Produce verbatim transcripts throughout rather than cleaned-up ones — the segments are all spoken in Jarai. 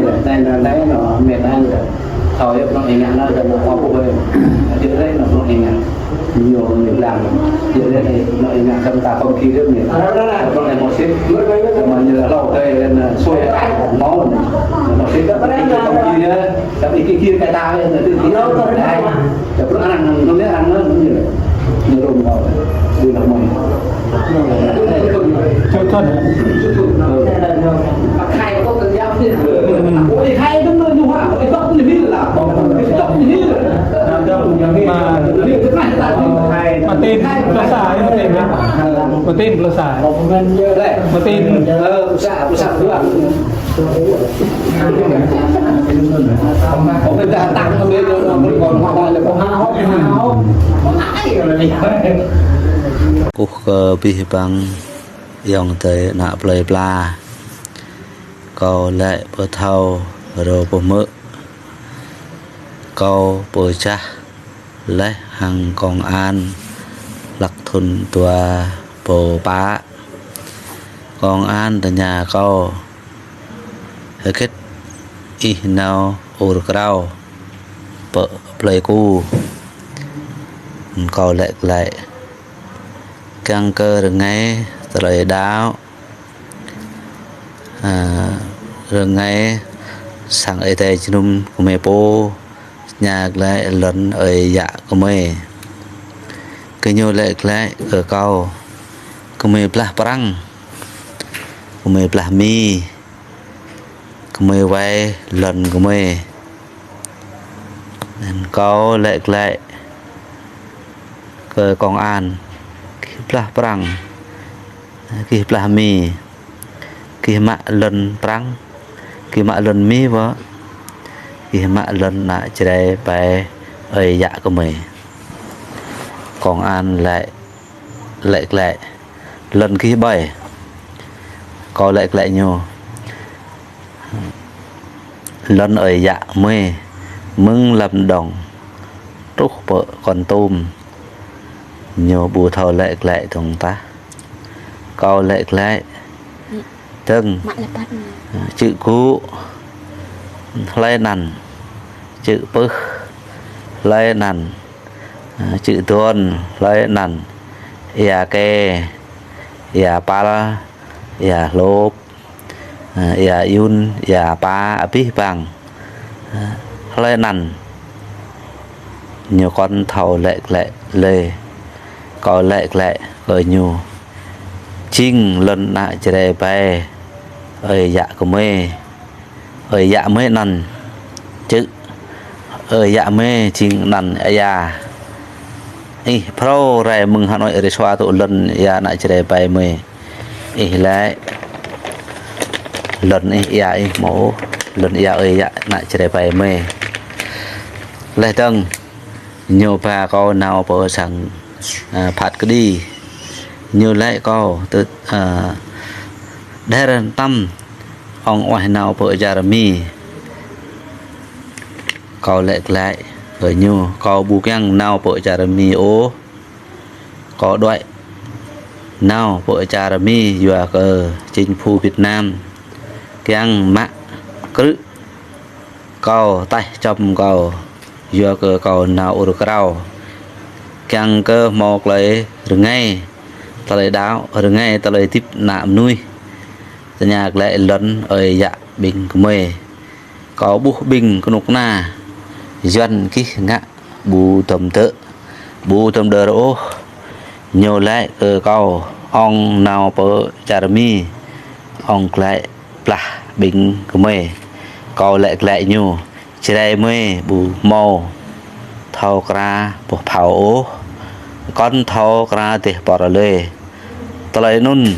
ñu lĕ, anai, anai, anai, anai, anai, anai, thâo yơh, anŏ ih ngă anai, anai, anai, anai, anai, anai, anai, anai, anai, anai, ñu lăng, yơh lĕ anai, anŏ ih ngă, samơ̆ ta không khí yơh anai, anŏ anai mơsĭt, samơ̆ ñu hlâo kơ anai, sui, hmâo anai, mơsĭt, ta không khí yơh, ta ih kir kơ ta yơh anai, tui kir, anai, ta pơrŭ arăng, anŭn yơh, arăng anŭn, anŭn yơh, ñu rŭng kâo, tui lăng mơi. Mă-, Mătin Plơi Sa, Mătin, Mătin Plơi Sa. Mătin. Kơkuh kơ abih bang ayŏng adơi ană plơi pla. Kâo laĭ pơthâo rơbâo mơ̆. Kâo pơčah laih hăng công an hlăk thŭn dua rơbâo pă. Công an tơña kâo: "Hơget ih nao ur krao pơ Pleiku?" Kâo laĭ glaĭ: "Kiăng kơ rơngai tơlơi đaŏ, a, rơngai sang Ơi Adai jơnum gơmơi pô, tơña glaĭ lŏn ơi yă gơmơi." Gơñu laĭ glaĭ kơ kâo: "Gơmơi blah Prăng, gơmơi blah Mi, gơmơi wai lŏn gơmơi." Anŭn kâo laĭ glaĭ kơ công an: "Gih blah Prăng, gih blah Mi, gih mă lŏn Prăng, gih mă lŏn Mi wơ̆, gih mă lŏn ană Jrai ƀai ơi yă gơmơi?" Công an laĭ, laĭ glaĭ: "Lŏn gih ƀơi?" Kâo laĭ glaĭ ñu: "Lŏn ơi yă gơmơi, mơ̆ng Lâm Đồng truh pơ Kon Tum." Ñu ƀu thâo laĭ glaĭ dơ̆ng tah. Kâo laĭ glaĭ dơ̆ng: "Čư̆ Gŭ, hlơi anăn? Čư̆ Pưh, hlơi anăn? Čư̆ Duôn, hlơi anăn? Ia Ke, Ia Păl, Ia Hlôp, a, Ia Yun, Ia Pa, abih bang, a, hlơi anăn?" Ñu kŏn thâo laĭ glaĭ lơi. Kâo laĭ glaĭ kơ ñu: "Jing lŏn ană Jrai ƀai ơi yă gơmơi. Ơi yă gơmơi anăn Čư̆, ơi yă gơmơi jing anăn Ia. Ih phrâo rai mơ̆ng Hà Nội rai sua tŭ lŏn ia ană Jrai ƀai gơmơi. Ih laĭ lŏn ih ia ih hmâo, lŏn ia ơi yă ană Jrai ƀai gơmơi." Laih dơ̆ng ñu ba kâo nao pơ sang, a, phat kơđi. Ñu laĭ kâo tơ, a, đer tăm ŏng uaih nao pơ čar Mi. Kâo laĭ glaĭ kơ ñu: "Kâo ƀu kiăng nao pơ čar Mi ôh. Kâo đuaĭ nao pơ čar Mi yua kơ chính phủ Việt Nam kiăng mă krư̆ kâo, taih čŏm kâo Yua kơ kâo nao ur krao, kiăng kơ hmâo tơlơi rơngai, tơlơi đaŏ, rơngai tơlơi hơdip ană mơnuih. Tơña glaĭ lŏn ơi yă ƀing gơmơi. Kâo ƀuh ƀing kơnuk kơna Yuan gih ngă ƀu dŏm dơ̆, ƀu dŏm đơr ôh. Ñu laĭ kơ kâo: "Ŏng nao pơ čar Mi, ŏng glaĭ blah ƀing gơmơi." Kâo laĭ glaĭ ñu: "Jrai mơi ƀu hmâo thâo kra boh phao ôh, kŏn thâo kra dêh pơr lơi." Tơlơi anŭn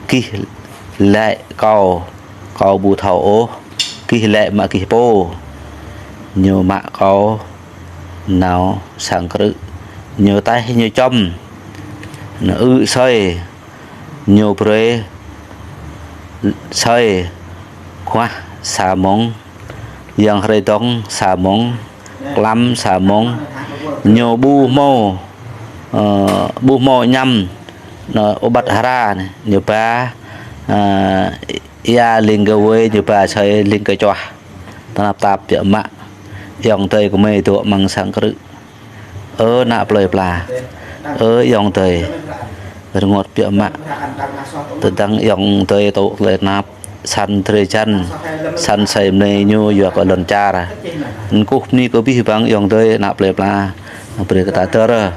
gih laĭ kâo, kâo ƀu thâo ôh, gih laĭ mă gih pô. Ñu mă kâo nao sang krư̆, ñu taih ñu čŏm, ñu ư̆ asơi, ñu brơi asơi kuah sa mông, yang hrơi dŏng sa mông, klăm sa mông, ñu ƀu hmâo, ơ, ƀu hmâo añăm, ñu ôbat hra anai, ñu ba, ơ, ia ling kơ wơi, ñu ba asơi ling kơ čuah. Tơnap tap biă mă, ayŏng adơi gơmơi dŏ amăng sang krư̆. Ơ ană plơi pla, ơ ayŏng adơi, rơngot biă mă. Tơdang ayŏng adơi tŭ tơlơi tơnap, săn drơi jăn, săn asơi mơnai ñu yua kơ lŏn čar. Anŭn kơkuh bơni kơ abih bang ayŏng adơi ană plơi pla, brơi kơ ta dơ̆r.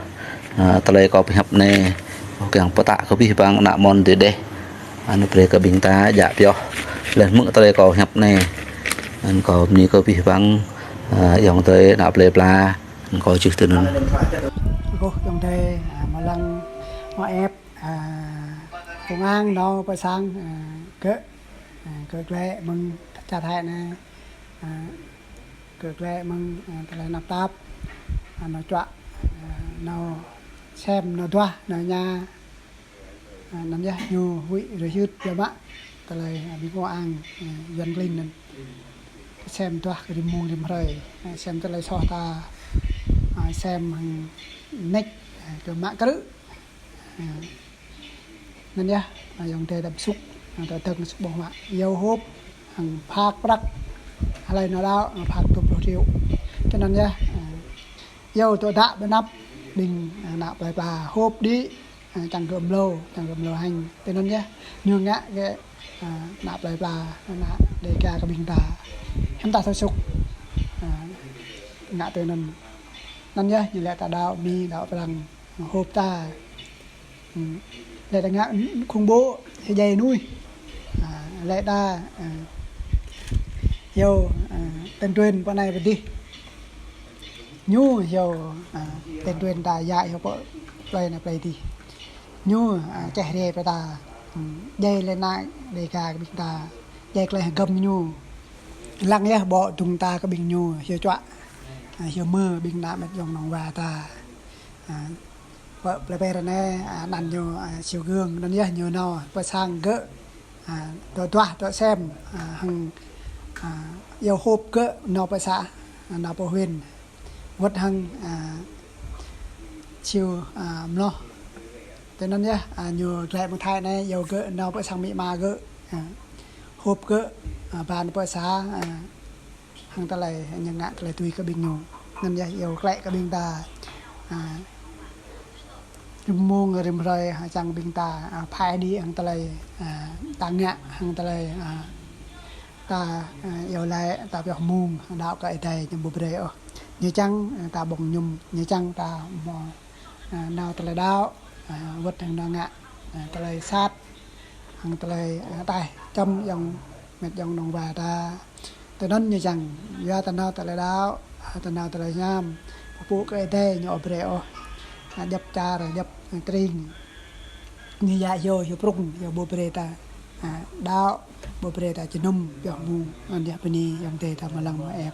Ơ, tơlơi kâo pơhiăp anai, kâo kiăng pơtă kơ abih bang ană mơnuih dêh. Anŭn brơi kơ ƀing ta djă pioh. Laih mơ̆ng tơlơi kâo pơhiăp anai, anŭn kâo bơni kơ abih bang, ơ, ayŏng adơi ană plơi pla. Kâo čih tui anŭn. Kâo ayŏng adơi, ơ, mơ̆ lăng mơ̆ ĕp, ơ, kông ang nao pơ sang, ơ, gơ̆, ơ, gơ̆ glaĭ mơ̆ng čar Thái anai, ơ, gơ̆ glaĭ mơ̆ng, ơ, tơlơi tơnap tap, ơ, nao čuă, ơ, nao sem, nao duah, nao ña. Ơ, anŭn yơh ñu huĭ rơhyưt biă mă tơlơi, ơ, ƀing kông ang, ơ, Yuan klin anŭn. Sem duah kơ rĭm mông rĭm hrơi, ơ, sem tơlơi soh ta, ơ, sem hăng nĕč, ơ, kơ mă krư̆. Ơ, anŭn yơh, ơ, ayŏng adơi đăm sŭk, ơ, ta dơ̆ng sŭk ƀơ̆ng huă. Iâu hôp hăng phak prăk, hlơi nao đaŏ, ơ, phak dua pluh triệu. Tui anŭn yơh, ơ, iâu tŏ dă ƀơi anăp ƀing, ơ, ană plơi pla hôp đĭ, ơ, čang gơ̆ mlâo, čang gơ̆ mlâo hăng. Tui anŭn yơh, ñu ngă kơ, ơ, ană plơi pla, ană Dêga kơ ƀing ta. Hiư̆m ta thâo sŭk, ơ, ngă tui anŭn. Anŭn yơh, ñu laĭ ta đaŏ Mi, đaŏ Prăng, hôp ta. Ơ, laĭ ta ngă khủng bố, hơjai mơnuih. Ơ, laĭ ta, ơ, iâu, ơ, tên truyền pơ anai pơ adih. Ñu iâu, ơ, tên truyền ta djă iâu pơ plơi anai plơi adih. Ñu, ơ, čeh rai pơ ta, ơ, djai lĕ ană Dêga kơ ƀing ta, djai tơlơi hơgŏm ñu. Lăng yơh ƀô̆ dŭng ta kơ ƀing ñu, iâu čuă, ơ, iâu mơ̆ ƀing ană met yŏng nong wa ta. Ơ, pơ plơi Per anai, ơ, anăn ñu, ơ, Siu Gương, anŭn yơh ñu nao pơ sang gơ̆, ơ, dŏ duah, dŏ sem, ơ, hăng, ơ, iâu hôp gơ̆ nao pơ xã, ơ, nao pơ huyện. Wơ̆t hăng, ơ, Siu, ơ, Mloh. Tui anŭn yơh, ơ, ñu glaĭ mơ̆ng Thái anai, iâu gơ̆ nao pơ sang amĭ ama gơ̆, ơ, hôp gơ̆, ơ, ba nao pơ xã, ơ, hăng tơlơi ñu ngă tơlơi tui kơ ƀing ñu. Anŭn yơh iâu glaĭ kơ ƀing ta, ơ, rĭm mông rĭm hrơi, ơ, čang ƀing ta, ơ, phai đĭ hăng tơlơi, ơ, ta ngă, hăng tơlơi, ơ, ta, ơ, iâu laĭ, ta pioh mông, đaŏ kơ Ơi Adai ñu ƀu brơi ôh. Ñu čang, ơ, ta ƀơ̆ng mơñum, ñu čang ta hmâo, ơ, nao tơlơi đaŏ, ơ, wơ̆t hăng nao ngă, ơ, tơlơi sat, hăng tơlơi, ơ, taih čăm yŏng met yŏng nong wa ta. Tui anŭn ñu čang, yua ta nao tơlơi đaŏ, ta nao tơlơi hiam, pơpŭ kơ Ơi Adai ñu ƀu brơi ôh. Ơ, djŏp čar, djŏp tring. Ñu djă iâu, iâu prŭng, iâu ƀu brơi ta, ơ, đaŏ, ƀu brơi ta jơnum, pioh mông, anŭn yơh bơni ayŏng adơi ta mơ̆ lăng mơ̆ ĕp.